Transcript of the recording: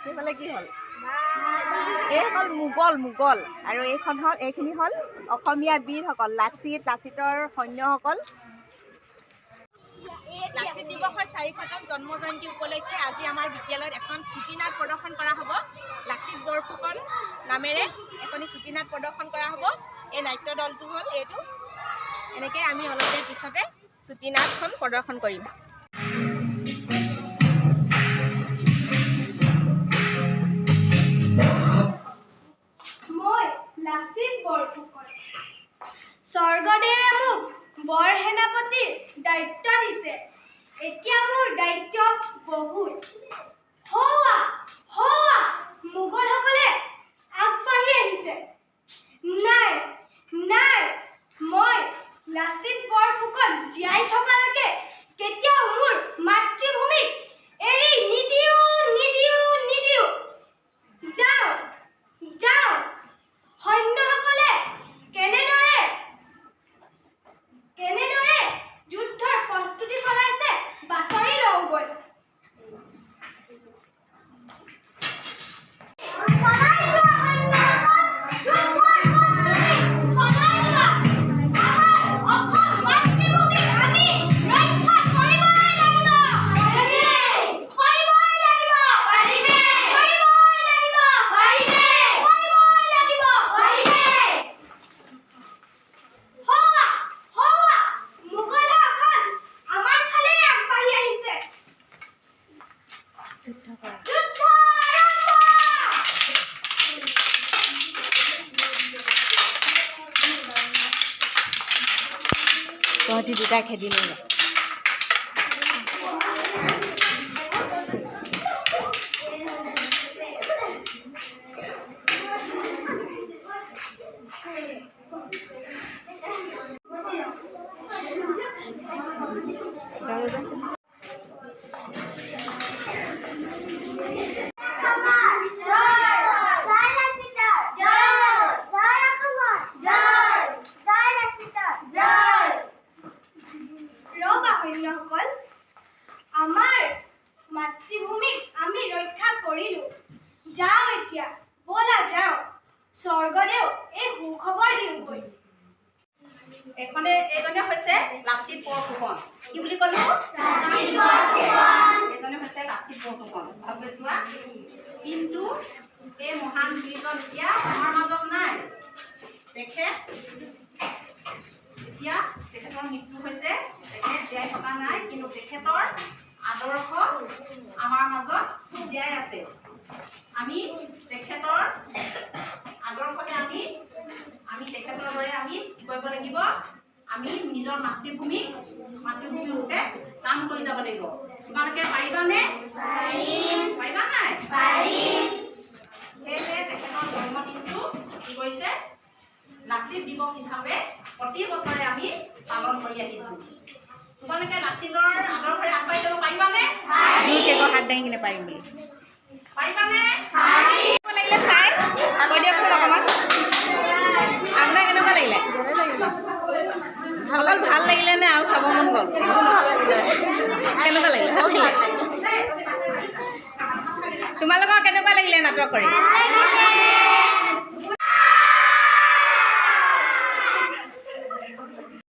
সেইফালে কি হ'ল? এই হ'ল মোগল, মোগল। আৰু এইখন হ'ল, এইখিনি হ'ল অসমীয়া বীৰসকল, লাচিত, লাচিতৰ সৈন্যসকল। লাচিত দিৱসৰ 400তম জন্ম জয়ন্তী উপলক্ষে আজি আমাৰ বিদ্যালয়ত এখন ছুটি নাট প্ৰদৰ্শন কৰা হ'ব। লাচিত বৰফুকন নামেৰে এখনি ছুটি নাট প্ৰদৰ্শন কৰা হ'ব। এই নাট্য দলটো হ'ল এইটো। এনেকৈ আমি অলপ দেৰি পিছতে ছুটি নাটখন প্ৰদৰ্শন কৰিম। মই লাচিত বৰফুকন। স্বৰ্গদেৱে মোক বৰসেনাপতিৰ দায়িত্ব দিছে। এতিয়া মোৰ দায়িত্ব বহুত। সৌৱা, সৌৱা, মোগলসকলে আগবাঢ়ি আহিছে। নাই, নাই, মই লাচিত বৰফুকন জীয়াই থকালৈকে কেতিয়াও মোৰ মাতৃভূমিক এৰি নিদিওঁ, নিদিওঁ, নিদিওঁ। যাওঁ, যাওঁ, সৈন্যসকলে কেনেদৰে কেনেদৰে যুদ্ধৰ প্ৰস্তুতি চলাইছে বাতৰি লওঁগৈ। চলাই যোৱা সৈন্যসকল, যুদ্ধৰ প্ৰস্তুতি চলাই যোৱা। আমাৰ অসম মাতৃভূমিক আমি ৰক্ষা কৰিবই লাগিব, কৰিবই লাগিব, কৰিবই লাগিব, কৰিবই লাগিব। সৌৱা, সৌৱা, মোগলসকল আমাৰ ফালে আগবাঢ়ি আহিছে। যুদ্ধ কৰা। যুদ্ধ আৰম্ভ! তহঁতি দুটা খেদি লৈ যা। যা, যা, যা। জয় লাচিতৰ জয়! জয় অসমৰ জয়! জয় লাচিতৰ জয়! ৰ'বা সৈন্যসকল, আমাৰ মাতৃভূমিক আমি ৰক্ষা কৰিলোঁ। যাওঁ এতিয়া, ব'লা যাওঁ, স্বৰ্গদেউ এই সুখবৰ দিওঁগৈ। এইখনে, এইজনে হৈছে লাচিত বৰফুকন। কি বুলি ক'লো? এইজনে হৈছে লাচিত বৰফুকন। ভালকৈ চোৱা। কিন্তু এই মহান বীৰজন এতিয়া আমাৰ মাজত নাই। তেখেত এতিয়া, তেখেতৰ মৃত্যু হৈছে, তেখেত জীয়াই থকা নাই। কিন্তু তেখেতৰ আদৰ্শ আমাৰ মাজত জীয়াই আছে। আমি তেখেতৰ আদৰ্শতে আমি আমি তেখেতৰ দৰে আমি কি কৰিব লাগিব? আমি নিজৰ মাতৃভূমিক, মাতৃভূমিৰ হকে কাম কৰি যাব লাগিব। তোমালোকে পাৰিবানে? পাৰিবা নাই? সেয়েহে তেখেতৰ জন্মদিনটো কি কৰিছে, লাচিত দিৱস হিচাপে প্ৰতি বছৰে আমি পালন কৰি আহিছোঁ। তোমালোকে লাচিতৰ আদৰ্শৰে আগবাঢ়ি যাব পাৰিবানে? জোৰকে ক, হাত দাঙি কিনে পাৰিম বুলি। পাৰিবানে? কেনেকুৱা লাগিলে চাই কৈ দিয়কচোন অকণমান। আপোনাৰ কেনেকুৱা লাগিলে? অকল ভাল লাগিলে নে আৰু চাব মন গ'ল? কেনেকুৱা লাগিলে? ভাল লাগিলে? তোমালোকৰ কেনেকুৱা লাগিলে নাটক কৰি?